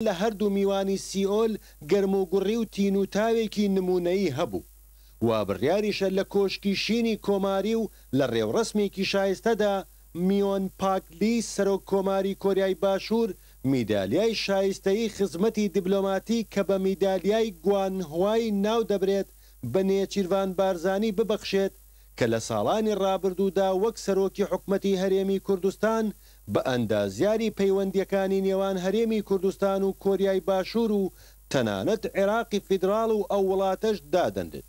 لە هەردوو میوانی سیئۆل گەرموگوڕی و تینوتاوێکی نموونەیی هەبوو. وا بڕیاریشە لە کۆشکی شینی کۆماری و لە ڕێوڕەسمێکی شایستەدا میۆن پاک لی سەرۆک کۆماری کۆریای باشوور میدالیای شایستەیی خزمەتی دیبلۆماتی کە بە میدالیای گوانهوای ناو دەبرێت بە نێچیرڤان بارزانی ببەخشێت کە لە ساڵانی ڕابردوودا وەک سەرۆکی حکومەتی هەرێمی کوردستان بە ئەندازیاری پەیوەندییەکانی نێوان هەرێمی کوردستان و کۆریای باشوور و تەنانەت عێراقی فیدراڵ و ئەو وڵاتەش دادەنرێت.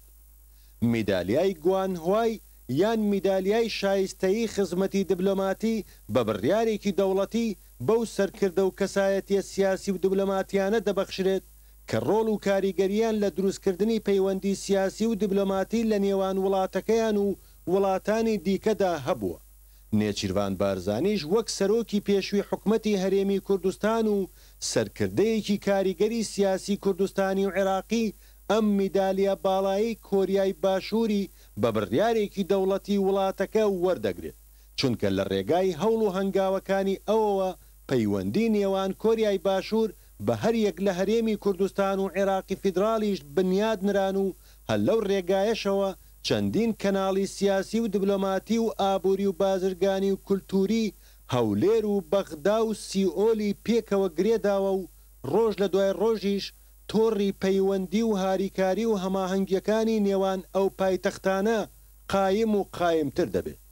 میدالیای گوانهوای یان میدالیای شایستەیی خزمەتی دبلۆماتی بە بڕیارێکی دەوڵەتی بەو سەرکردە و کەسایەتییە سیاسی و دبلۆماتییانە دەبەخشرێت کە ڕۆڵ و کاریگەرییان لە دروستکردنی پەیوەندی سیاسی و دبلۆماتی لە نێوان وڵاتەکەیان و وڵاتانی دیکەدا هەبووە. نێچیرڤان بارزانیش وەک سەرۆکی پێشوی حکومەتی هەرێمی کوردستان و سەرکردەیەکی کاریگەری سیاسی کوردستانی و عێراقی ئەم میدالیا باڵایەی کۆریای باشووری بە بڕیارێکی دەوڵەتی وڵاتەکە وەردەگرێت چونکە لە ڕێگای هەوڵ و هەنگاوەکانی ئەوەوە پەیوەندی نێوان کۆریای باشوور بە هەریەک لە هەرێمی کوردستان و عێراقی فیدراڵیش بنیاد نران و هەر لەو ڕێگایەشەوە چەندین کەناڵی سیاسی و دبلۆماتی و ئابووری و بازرگانی و کولتووری هەولێر و بەغدا و سیئۆلی پێکەوە گرێداوە و ڕۆژ لە دوای ڕۆژیش تۆڕی پەیوەندی و هاریکاری و هەماهەنگییەکانی نێوان ئەو پایتەختانە قایم و قایمتر دەبێت.